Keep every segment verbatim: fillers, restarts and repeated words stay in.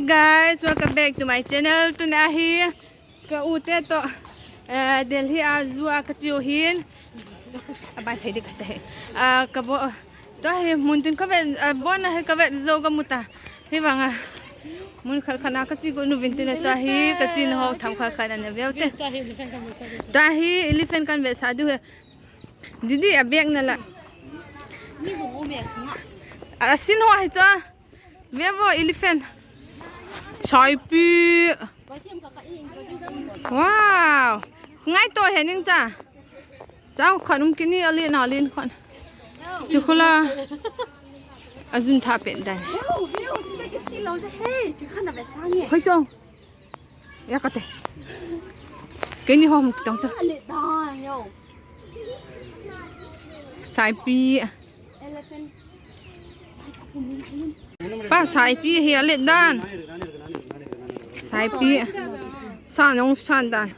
Guys, welcome back to my channel. Tuna hi ka u te to, eh, Delhi a zoo a ka chiu hin. Aban sai di ka te. Ah, ka bo, to hi mun tin ka ve, ah, bon a hi ka ve zo ka muta. Hi vang a. Mun khal khana ka chi ko nu vin tin to hi ka chi no ho tham khal khana ne veu te. Ta hi elephant kan ve sa du he. Didi a bek na la. Mi zo mo me sunga. A sin ho hi cha. Vevo elephant. Saipi. Wow. Ngai to he ning cha. Cha khan um kini ali na lin khan. Chukula. Azun tha pen dan. Hoi chong. Ya kate. Keni hom kitong cha. Saipi. Pa saipi hi alet dan. Saipi. San ong san dan.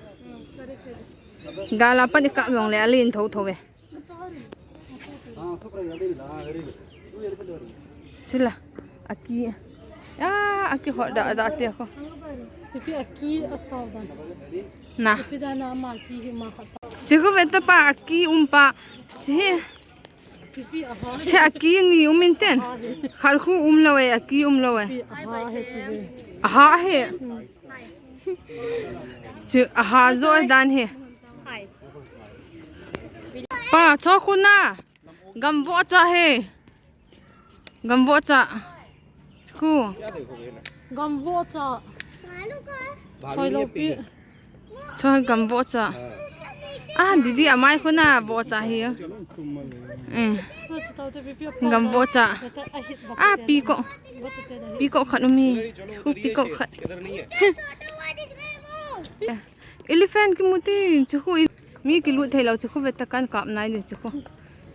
Gala pan ka mong le alin tho tho ve. Sila. Aki. Ya, aki ho da da te ko. Tapi aki asal dan. Na. Tapi dan ama ki hi ma khat. Chiku beta pa aki um pa. Chi. Che aki ni um in ten. Khar khu um lo e, aki um lo e. Aha he. Che aha zo e dan he. Pa, cho khu na. Gam vo cha he. Gam vo cha. Khu. Gam vo cha. Thoi lo pi. Cho gam vo cha. Ah, didi amai khu na vo cha hi. Eh. Gam vo cha. Ah, pi ko. Pi ko khat um hi. Khu pi ko khat. Elephant kimu tin, chukhu mi kilut thei lo, chukhu veta kan kap nai le chukhu.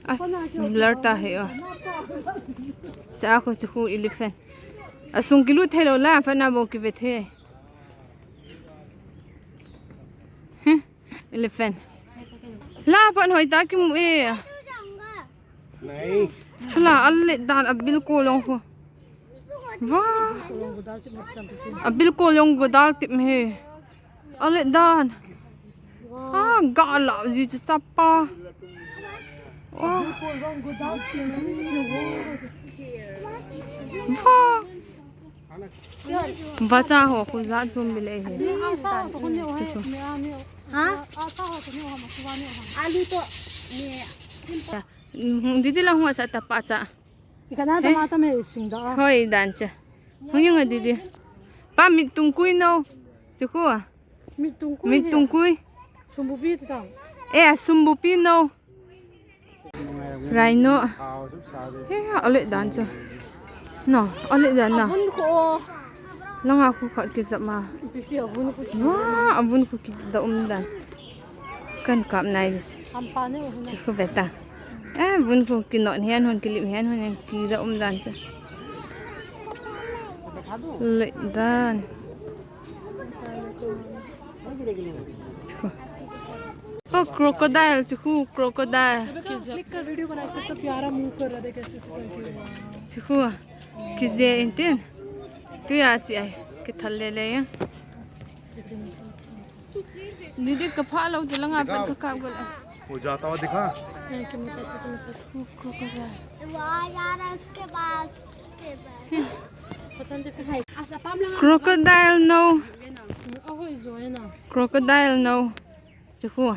As blur ta he o. Cha khu chukhu elephant. Asung kilut thei lo la, pa na bo kivet he. Hmm, elephant. La pa hoi ta kimu e. Chala alet dan abil ko long ho. Wah. Abil ko long godal tip he. Alet dan. Ha, gala ji chu chapa. Wah. Wah. Bacha ho khu ja chum bile he. Ha? Alu to ni. Didi la hung asa tapa cha. Ikana tama tama sing da. Hoi dan cha. Hung yung didi. Pa mit tung kui no. Chukhu a. Mit tung kui. Mit tung kui. Sumbupi ta. Eh, sumbupi no. Rhino. He, ale dan cha. No, ale dan na. Abun ko. Langa khu khat kijap ma. Pipi abun ko. Wah, abun khu kida um dan. Kan kap nai dis. Ampa ne. Chukhu beta. Eh, bun khu kinot hian hun kilim hian hun kida um dan cha. Le dan. Chukhu. Oh, crocodile, chukhu, crocodile. देखो, क्लिक कर, वीडियो बना, कितना प्यारा मूव कर रहा है, कैसे ऐसे करके। Chukhu. Kije intin. Tu ya chi ai. Kithal le le ya. Didi ka pha lo te langa pen ka kap gol. वो जाता हुआ दिखा। Crocodile. वाह यार, उसके बाद, उसके बाद। Crocodile no. Crocodile no. Chukhu.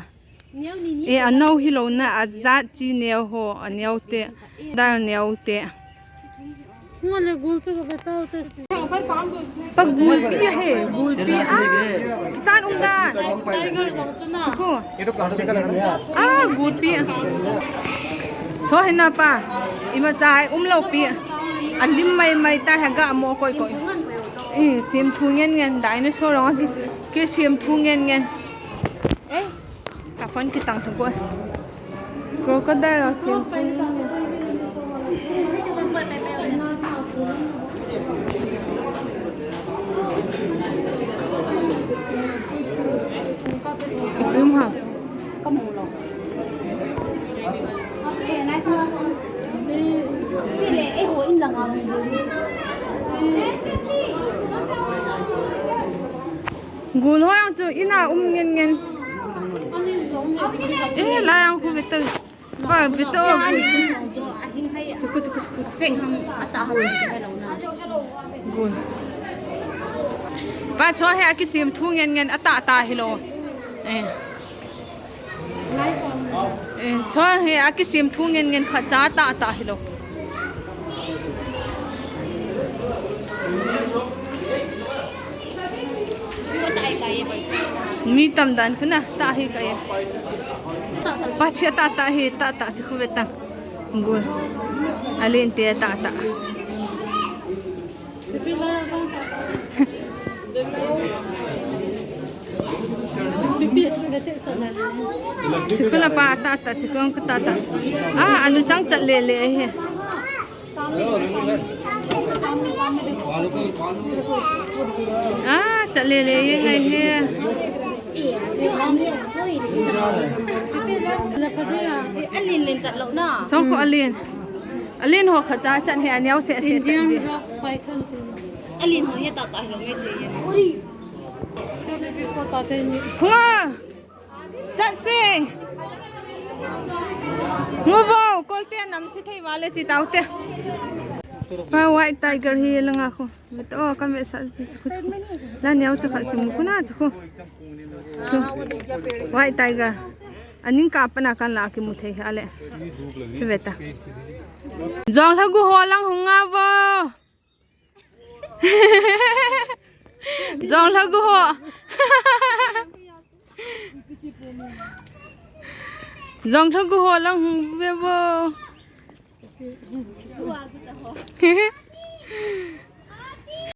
E, a no hi lo na, a jat chi neo ho, a neo te. Dal neo te. Ngole gul chu ka beta te. Pa gulpi he, gulpi a. Kichan um da. Tiger jong chu na. Chukhu. ये तो प्लास्टिक का लग रहा है। Ah, gulpi. Cho hina pa. Ima chai um lo pi. A lim mai mai ta he ga mo koi koi. Eh, sim thu ngen ngen dinosaur ong. Ke sim thu ngen ngen. Eh. Ka phone kitang thu ko. Crocodile a sim. Um ha. Chile, eh, ho in lang ang. Gul ho jong chu ina um ngen ngen. Eh, la jong khu ve to. Ba, ve to. Chu khu, chu khu, chu khu, chu khu. Gul. Ba, cho hi akisem thu ngen ngen, atah tah hilou. Eh. Eh, cho hi akisem thu ngen ngen khat cha atah tah hilou. Mi tam dan khu na, tah hi kai. Pa, chi atah tah hi, tah tah chi khu ve ta. Gul. Alen te atah tah. Chikula pa tah tah, chikung tah tah. Ah, alu chang chat le le hi. Ah, chat le le ye ngai hi. Alen len chat lou na. Chong ko alen. Alen ho kha cha chat hi aneo se se chat ji. Alen ho hi tah tah hilou me thei ye. Uri. Ko ta te ni. Hunga. Chat se. Ngu vo, kolte nam si thei vale chi tau te. Pa white tiger hi langa khu. Met o, kan ve sa chi khu. La neo cha khat kimu khu na chi khu. Chu. White tiger. Aning ka pana kan la kimu thei ha le. Chi ve ta. Jong lha gu ho lang hunga vo. Jong lha gu ho. Jong lha gu ho lang hung ve vo.